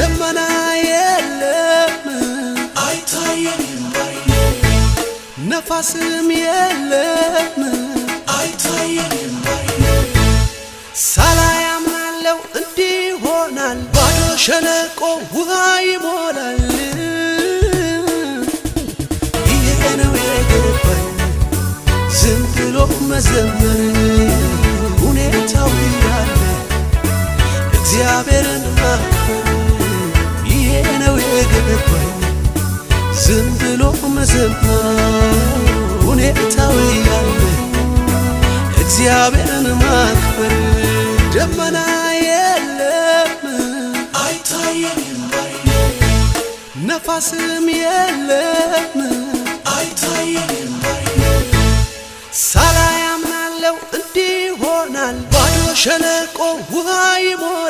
ደመና የለም አይታየኝም ባይኔ፣ ነፋስም የለም አይታየኝም ባይኔ፣ ሳላይ አምናለው እንዲህ ይሆናል። ባዶ ሸለቆ ውሃ ይሞላል። ይሄ ነው የገባኝ ዝም ብሎ መዘመር፣ ሁኔታው ያለ እግዚአብሔርን ማክበር። ይሄ ነው የገባኝ ዝም ብሎ መዘመር፣ ሁኔታው ያለ እግዚአብሔርን ማክበር። ደመና የለም አይታየኝም ባይኔ፣ ነፋስም የለም አይታየኝም ባይኔ፣ ሳላይ አምናለው እንዲህ ይሆናል። ባዶ ሸለቆ ውሃ ይሞላል።